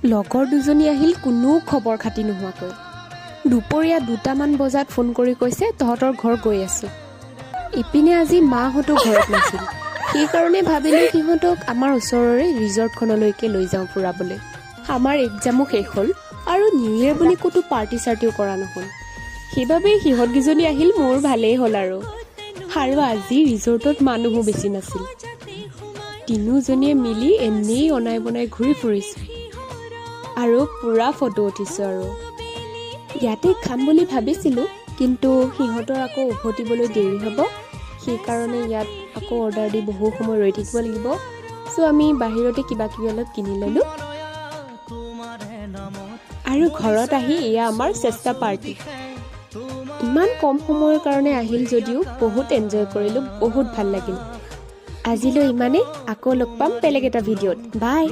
লগৰ দুজনী আহিল কোনো খবৰ খাতি নোহোৱাকৈ। দুপৰীয়া 2টামান বজাত ফোন কৰি কৈছে, তহঁতৰ ঘৰ গৈ আছোঁ। ইপিনে আজি মাহঁতো ঘৰত নাছিল। সেইকাৰণে ভাবিলোঁ সিহঁতক আমাৰ ওচৰৰে ৰিজৰ্টখনলৈকে লৈ যাওঁ ফুৰাবলৈ। আমাৰ এক্সামো শেষ হ'ল আৰু নিউ ইয়েৰ বুলি ক'তো পাৰ্টি চাৰ্টিও কৰা নহ'ল। সেইবাবেই সিহঁতকেইজনী আহিল, মোৰ ভালেই হ'ল আৰু। আৰু আজি ৰিজৰ্টত মানুহো বেছি নাছিল। তিনিওজনীয়ে মিলি এনেই অনাই বনাই ঘূৰি ফুৰিছোঁ আৰু পূৰা ফটো উঠিছোঁ। আৰু ইয়াতে খাম বুলি ভাবিছিলোঁ, কিন্তু সিহঁতৰ আকৌ উভতিবলৈ দেৰি হ'ব। সেইকাৰণে ইয়াত আকৌ অৰ্ডাৰ দি বহু সময় ৰৈ থাকিব লাগিব। চ' আমি বাহিৰতে কিবা কিবি অলপ কিনি ল'লোঁ আৰু ঘৰত আহি এয়া আমাৰ চেষ্টা পাৰ্টি। ইমান কম সময়ৰ কাৰণে আহিল যদিও বহুত এনজয় কৰিলোঁ, বহুত ভাল লাগিল। আজিলৈ ইমানেই। আকৌ লগ পাম বেলেগ এটা ভিডিঅ'ত। বাই।